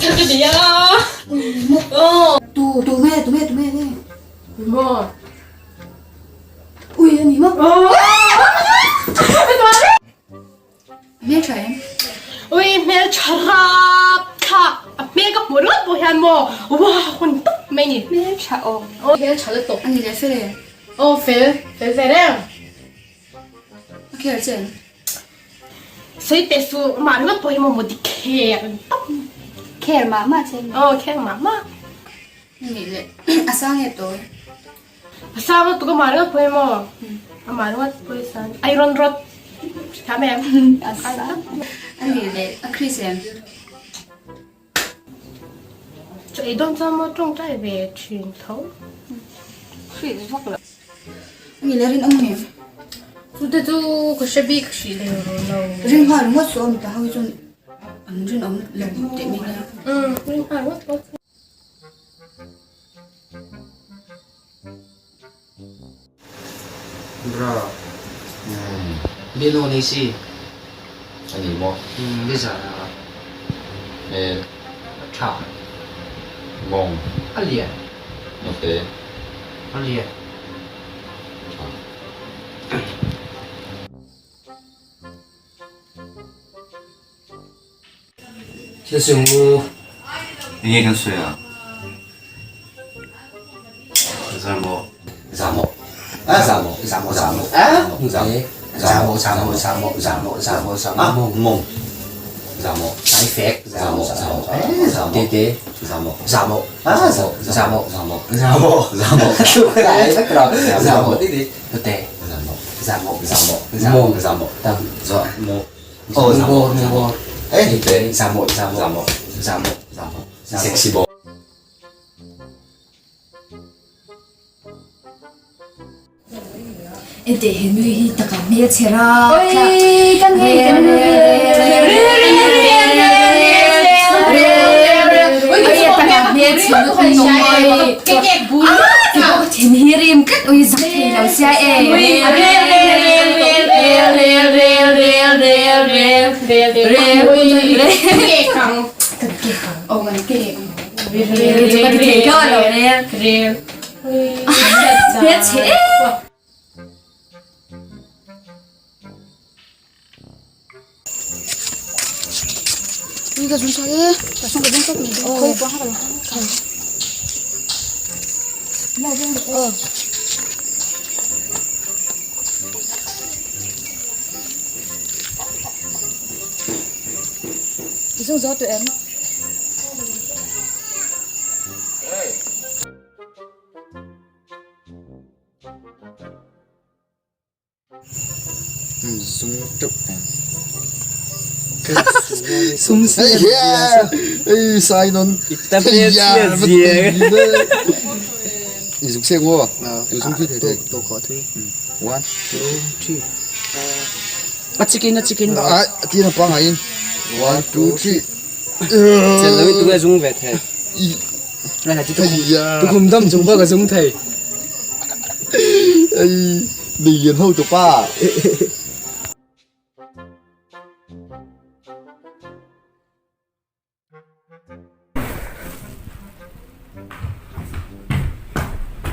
thar ka nia. Tu tu nge tu nge tu nge nge. Maw. Ui ani maw. Hmel tha em? Ui hmel tha rap thla a hmel ka hmuh ringawt pawh hian maw wow hun tawp mai ni. Hmel tha aw. Hmel tha lutuk. Ani leh fel em? Aw fel fel ve reng. A khel che em? Sawi teh suh mah ringawt pawh hi maw maw dik kher an tawp. Kher mah mah che em? Aw kher mah mah. Ani leh a sang nge tawi? A sang lutuk amah ringawt pawh hi maw? Amah ringawt pawh hi san iron rod thiam em? A sang. Ani leh a Chris em? Chaw ei dawn chuan maw tawngtai ve thin tho. Chris vak lo. Ani leh rinawm ang em? Chute chu ka hre bik hrih lo lo. Ring nghal ringawt chu a mipa ho hi chuan an rinawm lo teh mai nia. Ring nghal ringawt pawh chu. Bra. Lino ni si. Ani maw? Nizan a. Hmel. A tha. Mawng. A lian. Note. A lian. Tha. Thil sung u. Enge kan sawi a? Zahmawh. Zahmawh. A zahmawh. Zahmawh Zahmawh. A Zahmawh. Zahmawh zahmawh zahmawh zahmawh zahmawh zahmawh A mawng. Zahmawh. Saifek. Zahmawh zahmawh. Zahmawh. Tete. Zahmawh. Zahmawh. A zahmawh. Zahmawh. Zahmawh. Zahmawh. Zahmawh. Zahmawh. Tete. Tete. Zahmawh. Zahmawh. Zahmawh. Zahmawh. Zahmawh. Tam. Zahmawh. Oh zahmawh zahmawh. Eh Tete. Zahmawh zahmawh. Zahmawh. Zahmawh. Zahmawh. Zahmawh. Sexy boy. Enteh he nui hi taka hmelchhe ra. Oi kan hei kan Thin hi rim tlat ui zak thei lo sia e.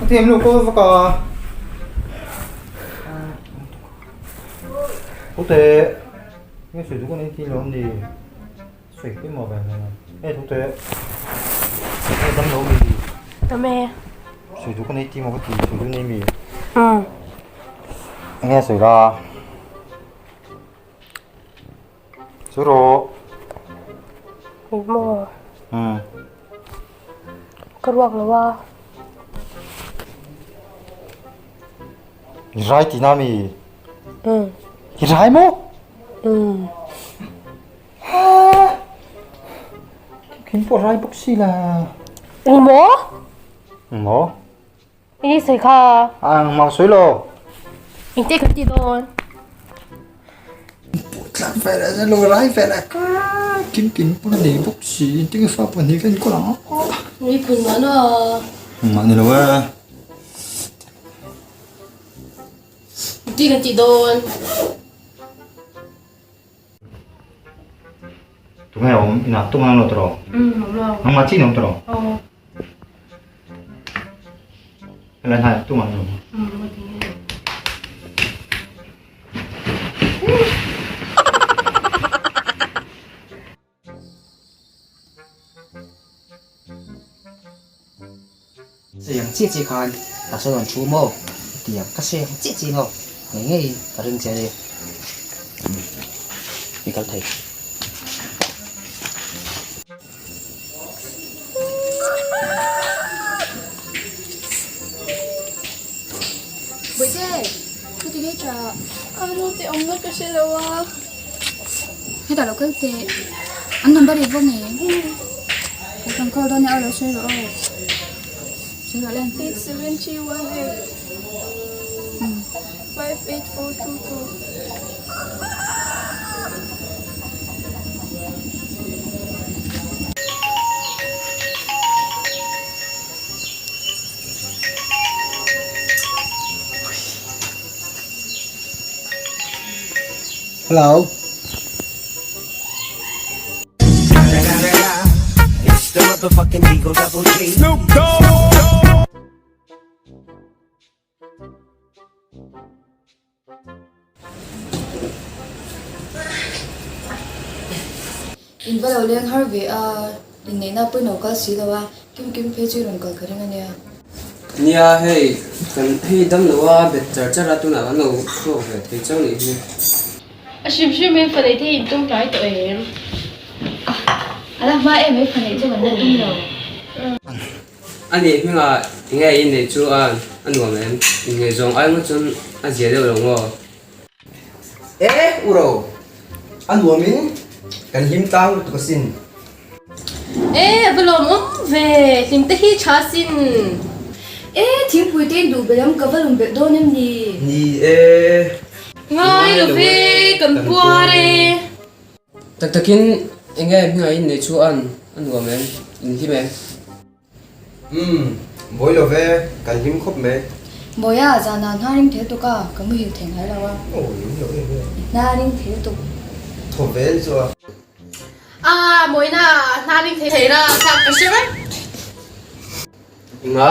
Thiam lo ko vak a. Thute nge sawi duh ka nei tih lo ni. Sawi pawimawh ve hmel a. Hei thute hei dam lo mi. Dam e. Sawi duh ka nei tih maw ka ti sawi duh nei mi. Enge sawi la. Sawi rawh. Engmaw? Ka ruak lo a. I rai tihna mi? I rai maw? Kim pawh rai bawk si la. Engmaw? Engmaw? Ini sawi kha. A engmah sawi lo. Engte kan ti dawn. Tlan vel a lo rai vel a ka kim kim pawn a nei bawk si engtin nge fa pahnih ka enkawl ang a. Ni phun mah na. Engmah ni lo e. Engte kan ti dawn. Tunge awm inah tum ang lo tawh rawh. Umm awm lo. Nangmah chiah in awm tawh rawh. Aw. Helai hnaiah tum ang lo. Umm maw ti nge. Siang chiah chiah khan ka sawn rawn thu maw? Tiang ka siang chiah chiah maw? Ngei ngei ka ring che a ni. I kal thei. Bawihte, ka ti ngei tha. A nu te awmna ka hre lo a. Hetah lo kal teh. An number i vawng em? Ka kan call dawn nia aw lo sawi rawh aw. Sawi rawh le. 87318 58422. Hello. In va lo leng har ve a, inneihna pawhin lo kal si lo a, kim kim phei chu i rawn kal ka ring a nia. Nia hei, kan hei dam lo a bet char char a tunah kan lo chhuak ve thei chauh nih hi. A hrim hrim in fanei te in tum tlai tawh em? A la hma em mai fanei chu kan la tum lo. A nih hmingah enge i neih chu a a nuam em? Inngaihzawng ai ngawt chuan a zia deuh lo maw? E uro, a nuam in kan hlim tlang lutuk asin. E a va lawmawm ve, hlim te hi tha asin. E thingpui te in duh belh em ka va lum belh dawn em ni? Ni e. Ngai lo ve, kan puar e. Tak takin enge hmingah in neih chu an a nuam em? In hlim em? Umm, buai lo ve, kan hlim khawp mai. Bawiha, zanah hna ring thel tuk a, ka muhil thei ngai lo a. Aw, ring lo em em. Hna ring thel tuk. Thaw ve an chu a. A, Mawina, hna ring thei la, thlak ka hre vek. Enga?